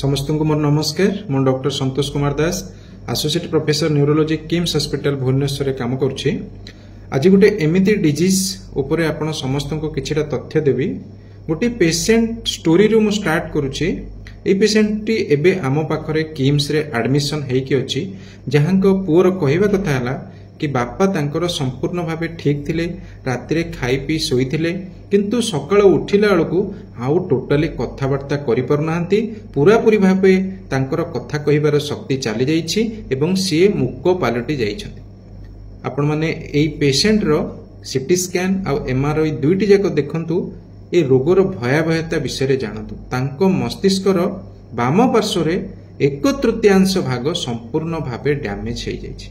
ସମସ୍ତଙ୍କୁ ମୋର ନମସ୍କାର। ମୁଁ doctor Santosh Kumar Das, associate professor neurology, KIMS hospital, ଭୁବନେଶ୍ୱରରେ କାମ କରୁଛି। ଆଜି ଗୋଟେ ଏମିତି ଡିଜିଜ୍ ଉପରେ ଆପଣ ସମସ୍ତଙ୍କୁ କିଛିଟା ତଥ୍ୟ ଦେବି। ଗୋଟେ ପେସେଣ୍ଟ ଷ୍ଟୋରିରୁ ମୁଁ ଷ୍ଟାର୍ଟ କରୁଛି। ଏଇ ପେସେଣ୍ଟଟି ଏବେ ଆମ ପାଖରେ କିମ୍ସରେ ଆଡମିସନ ହେଇକି ଅଛି, ଯାହାଙ୍କ ପୁଅର କହିବା କଥା ହେଲା କି ବାପା ତାଙ୍କର ସମ୍ପୂର୍ଣ୍ଣ ଭାବେ ଠିକ୍ ଥିଲେ, ରାତିରେ ଖାଇ ପିଇ ଶୋଇଥିଲେ, କିନ୍ତୁ ସକାଳୁ ଉଠିଲା ବେଳକୁ ଆଉ ଟୋଟାଲି କଥାବାର୍ତ୍ତା କରିପାରୁନାହାନ୍ତି। ପୁରାପୁରି ଭାବେ ତାଙ୍କର କଥା କହିବାର ଶକ୍ତି ଚାଲିଯାଇଛି ଏବଂ ସିଏ ମୂକ ପାଲଟି ଯାଇଛନ୍ତି। ଆପଣମାନେ ଏଇ ପେସେଣ୍ଟର ସିଟି ସ୍କାନ୍ ଆଉ ଏମ୍ଆର୍ଆଇ ଦୁଇଟି ଯାକ ଦେଖନ୍ତୁ, ଏ ରୋଗର ଭୟାବହତା ବିଷୟରେ ଜାଣନ୍ତୁ। ତାଙ୍କ ମସ୍ତିଷ୍କର ବାମ ପାର୍ଶ୍ୱରେ ଏକ ତୃତୀୟାଂଶ ଭାଗ ସମ୍ପୂର୍ଣ୍ଣ ଭାବେ ଡ୍ୟାମେଜ୍ ହେଇଯାଇଛି।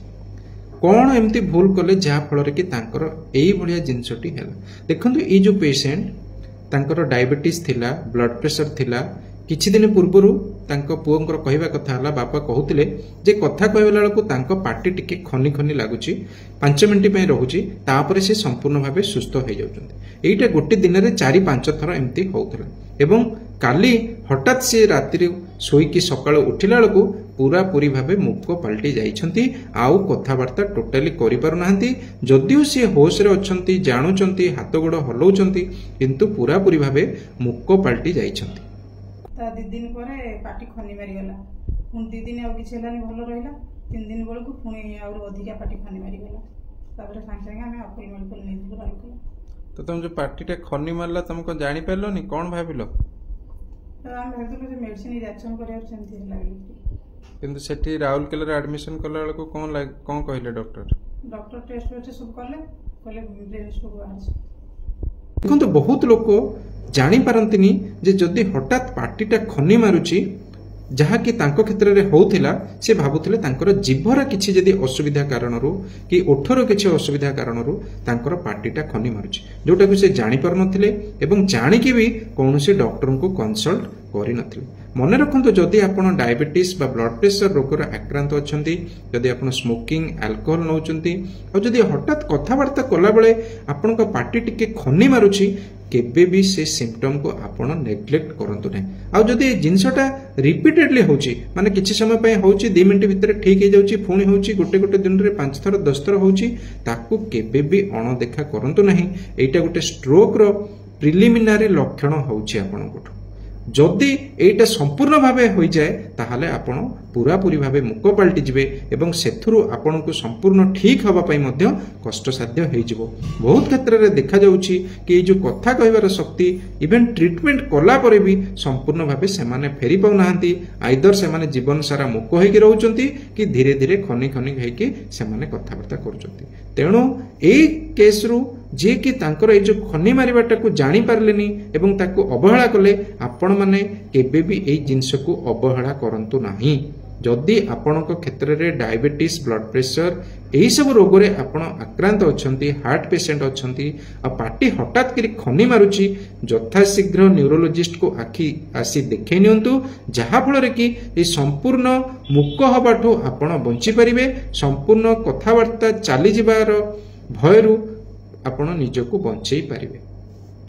କ'ଣ ଏମିତି ଭୁଲ କଲେ ଯାହାଫଳରେ କି ତାଙ୍କର ଏଇଭଳିଆ ଜିନିଷଟି ହେଲା? ଦେଖନ୍ତୁ, ଏଇ ଯୋଉ ପେସେଣ୍ଟ, ତାଙ୍କର ଡାଇବେଟିସ୍ ଥିଲା, ବ୍ଲଡ୍ ପ୍ରେସର ଥିଲା। କିଛି ଦିନ ପୂର୍ବରୁ ତାଙ୍କ ପୁଅଙ୍କର କହିବା କଥା ହେଲା, ବାପା କହୁଥିଲେ ଯେ କଥା କହିଲା ବେଳକୁ ତାଙ୍କ ପାଟି ଟିକେ ଖନି ଖନି ଲାଗୁଛି, 5 ମିନିଟ୍ ପାଇଁ ରହୁଛି, ତାପରେ ସେ ସମ୍ପୂର୍ଣ୍ଣ ଭାବେ ସୁସ୍ଥ ହେଇଯାଉଛନ୍ତି। ଏଇଟା ଗୋଟେ ଦିନରେ 4-5 ଥର ଏମିତି ହଉଥିଲା ଏବଂ କାଲି ହଠାତ୍ ସେ ରାତିରେ ଶୋଇକି ସକାଳୁ ଉଠିଲା ବେଳକୁ ପୁରାପୁରି ଭାବେ ମୂକ ପାଲଟି ଯାଇଛନ୍ତି, ଆଉ କଥାବାର୍ତ୍ତା ଟୋଟାଲି କରିପାରୁନାହାନ୍ତି। ଯଦିଓ ସିଏ ହୋସରେ ଅଛନ୍ତି, ଜାଣୁଛନ୍ତି, ହାତ ଗୋଡ଼ ହଲଉଛନ୍ତି, କିନ୍ତୁ ପୁରାପୁରି ଭାବେ ମୂକ ପାଲଟି ଯାଇଛନ୍ତି। ତା 2 ଦିନ ପରେ ପାଟି ଖନି ମାରିଗଲା। ପୁଣି 2 ଦିନ ଆଉ କିଛି ହେଲାନି, ଭଲ ରହିଲା। 3 ଦିନ ବେଳକୁ ପୁଣି ଆହୁରି ଅଧିକା ପାଟି ଖନି ମାରିଗଲା। ତାପରେ ସାଙ୍ଗେ ସାଙ୍ଗେ ଆମେ ଆପୋଲୋ ମେଡ଼ିକାଲ ନେଇଥିଲୁ ରାଉରକେଲା। ତ ତମ ଯୋଉ ପାଟିଟା ଖନି ମାରିଲା, ତମେ କଣ ଜାଣିପାରିଲନି? କଣ ଭାବିଲ? ତ ଆମେ ଭାବିଥିଲୁ ଯେ ମେଡ଼ିସିନ ରିଆକ୍ସନ୍ କରିବାକୁ ସେମିତି ହେଲା ବୋଲି। କିନ୍ତୁ ସେଠି ରାଉରକେଲାରେ ଆଡମିସନ କଲା ବେଳକୁ କଣ କହିଲେ ଡକ୍ଟର? ଡକ୍ଟର ଟେଷ୍ଟ ଫେଷ୍ଟ ସବୁ କଲେ, କହିଲେ ବ୍ରେନ୍ ଷ୍ଟ୍ରୋକ୍ ବାହାରିଛି। ଦେଖନ୍ତୁ, ବହୁତ ଲୋକ ଜାଣିପାରନ୍ତିନି ଯେ ଯଦି ହଠାତ୍ ପାଟିଟା ଖନି ମାରୁଛି, ଯାହାକି ତାଙ୍କ କ୍ଷେତ୍ରରେ ହଉଥିଲା, ସେ ଭାବୁଥିଲେ ତାଙ୍କର ଜିଭର କିଛି ଯଦି ଅସୁବିଧା କାରଣରୁ କି ଓଠର କିଛି ଅସୁବିଧା କାରଣରୁ ତାଙ୍କର ପାଟିଟା ଖନି ମାରୁଛି, ଯୋଉଟାକୁ ସେ ଜାଣିପାରୁନଥିଲେ ଏବଂ ଜାଣିକି ବି କୌଣସି ଡକ୍ଟରଙ୍କୁ କନସଲ୍ଟ କରିନଥିଲେ। ମନେ ରଖନ୍ତୁ, ଯଦି ଆପଣ ଡାଇବେଟିସ୍ ବା ବ୍ଲଡ୍ ପ୍ରେସର ରୋଗରେ ଆକ୍ରାନ୍ତ ଅଛନ୍ତି, ଯଦି ଆପଣ ସ୍ମୋକିଂ, ଆଲକୋହଲ ନେଉଛନ୍ତି ଆଉ ଯଦି ହଠାତ୍ କଥାବାର୍ତ୍ତା କଲାବେଳେ ଆପଣଙ୍କ ପାଟି ଟିକେ ଖନି ମାରୁଛି, କେବେ ବି ସେ ସିମ୍ପଟମକୁ ଆପଣ ନେଗ୍ଲେକ୍ଟ କରନ୍ତୁ ନାହିଁ। ଆଉ ଯଦି ଏ ଜିନିଷଟା ରିପିଟେଡଲି ହେଉଛି, ମାନେ କିଛି ସମୟ ପାଇଁ ହେଉଛି, 2 ମିନିଟ୍ ଭିତରେ ଠିକ୍ ହେଇଯାଉଛି, ପୁଣି ହେଉଛି, ଗୋଟେ ଗୋଟେ ଦିନରେ 5 ଥର 10 ଥର ହେଉଛି, ତାକୁ କେବେ ବି ଅଣଦେଖା କରନ୍ତୁ ନାହିଁ। ଏଇଟା ଗୋଟେ ଷ୍ଟ୍ରୋକର ପ୍ରିଲିମିନାରୀ ଲକ୍ଷଣ ହେଉଛି ଆପଣଙ୍କଠୁ। ଯଦି ଏଇଟା ସମ୍ପୂର୍ଣ୍ଣ ଭାବେ ହୋଇଯାଏ, ତାହେଲେ ଆପଣ ପୁରାପୁରି ଭାବେ ମୂକ ପାଲଟିଯିବେ ଏବଂ ସେଥିରୁ ଆପଣଙ୍କୁ ସମ୍ପୂର୍ଣ୍ଣ ଠିକ୍ ହେବା ପାଇଁ ମଧ୍ୟ କଷ୍ଟସାଧ୍ୟ ହେଇଯିବ। ବହୁତ କ୍ଷେତ୍ରରେ ଦେଖାଯାଉଛି କି ଏଇ ଯୋଉ କଥା କହିବାର ଶକ୍ତି, ଇଭେନ୍ ଟ୍ରିଟମେଣ୍ଟ କଲା ପରେ ବି ସମ୍ପୂର୍ଣ୍ଣ ଭାବେ ସେମାନେ ଫେରି ପାଉନାହାନ୍ତି। ଆଇଦର ସେମାନେ ଜୀବନ ସାରା ମୂକ ହେଇକି ରହୁଛନ୍ତି କି ଧୀରେ ଧୀରେ ଖନି ଖନି ହେଇକି ସେମାନେ କଥାବାର୍ତ୍ତା କରୁଛନ୍ତି। ତେଣୁ ଏଇ କେସ୍ରୁ ଯିଏକି ତାଙ୍କର ଏଇ ଯୋଉ ଖନି ମାରିବାଟାକୁ ଜାଣିପାରିଲେନି ଏବଂ ତାକୁ ଅବହେଳା କଲେ, ଆପଣମାନେ କେବେ ବି ଏଇ ଜିନିଷକୁ ଅବହେଳା କରନ୍ତୁ ନାହିଁ। ଯଦି ଆପଣଙ୍କ କ୍ଷେତ୍ରରେ ଡାଇବେଟିସ୍, ବ୍ଲଡ୍ ପ୍ରେସର ଏହିସବୁ ରୋଗରେ ଆପଣ ଆକ୍ରାନ୍ତ ଅଛନ୍ତି, ହାର୍ଟ ପେସେଣ୍ଟ ଅଛନ୍ତି ଆଉ ପାଟି ହଠାତ୍ କରି ଖନି ମାରୁଛି, ଯଥାଶୀଘ୍ର ନ୍ୟୁରୋଲୋଜିଷ୍ଟକୁ ଆଖି ଆସି ଦେଖେଇ ନିଅନ୍ତୁ, ଯାହାଫଳରେ କି ଏ ସମ୍ପୂର୍ଣ୍ଣ ମୂକ ହବାଠୁ ଆପଣ ବଞ୍ଚିପାରିବେ, ସମ୍ପୂର୍ଣ୍ଣ କଥାବାର୍ତ୍ତା ଚାଲିଯିବାର ଭୟରୁ ଆପଣ ନିଜକୁ ବଞ୍ଚେଇ ପାରିବେ।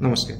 ନମସ୍କାର।